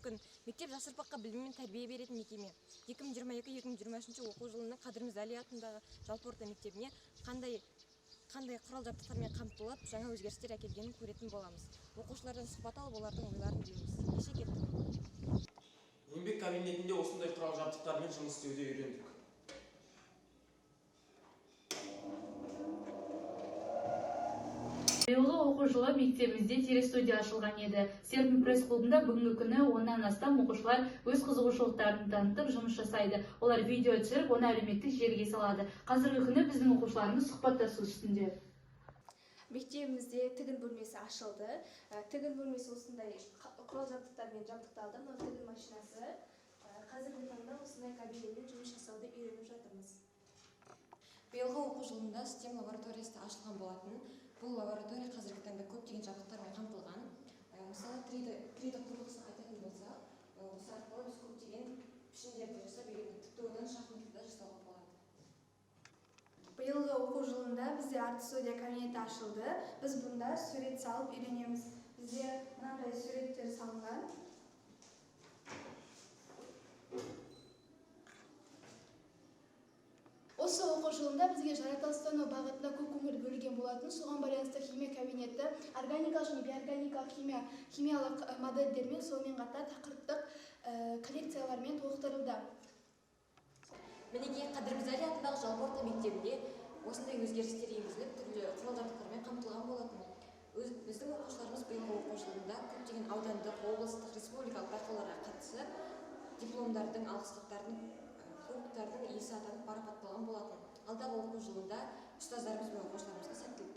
мүмкін. Мектеп жас ұрпаққа білім мен тәрбие беретін мекеме. 2022-2023 оқу жылының Қадыр Мырза Әлі атындағы жалпы орта мектебіне қандай құрал жабдықтармен қамтылып, жаңа өзгерістер әкелгенін көретін боламыз. Оқушылардан сұхбат алып, олардың ойларын білеміз. Кеше кеттік. Еңбек кабинетінде осындай құрал жабдықтармен жұмыс істеуді үйрендік. Биылғы оқу жылы мектебімізде телестудия ашылған еді. Серпін пресс-клубында бүгінгі күні 10-нан астам оқушылар өз қызығушылықтарын танытып жұмыс жасайды. Олар видео түсіріп, оны әлеуметтік желіге салады. Қазіргі күні біздің оқушыларымыз сұхбаттасу үстінде. Мектебімізде тігін бөлмесі ашылды. Тігін бөлмесі осындай құрал жабдықтармен жабдықталды. Мынау тігін машинасы. Қазіргі таңда осындай кабинетпен жұмыс жасауды үйреніп жатырмыз. Биылғы оқу жылында STEM лабораториясы ашылған болатын. Бұл лаборатория қазіргі таңда көптеген жабдықтармен қамтылған. Мысалы, 3D құрылғысын айтатын болсақ, осы арқылы біз көптеген пішіндерді жасап үйрендік. Тіпті одан шахматты да жасауға болады. Биылғы оқу жылында бізде арт-студия кабинеті ашылды. Біз бұнда сурет салып үйренеміз. Бізде мынандай суреттер салынған. Осы оқу жылында бізге жаратылыстану бағытына көп көңіл бөлінген болатын. Соған байланысты химия кабинеті органикалық және бейорганикалық химиялық модельдермен, сонымен қатар тақырыптық коллекциялармен толықтырылды. Мінекей, Қадыр Мырза Әлі атындағы жалпы орта мектебінде осындай өзгерістер енгізіліп, түрлі құрал жабдықтармен қамтылған болатын. Біздің оқушыларымыз биылғы оқу жылында көптеген аудандық, облыстық, республикалық байқауларға қатысып, дипломдардың, алғыс хаттардың, кубоктардың иесі атанып марапатталған болатын. Алдағы оқу жылында ұстаздарымыз бен оқушыларымызға сәттілік.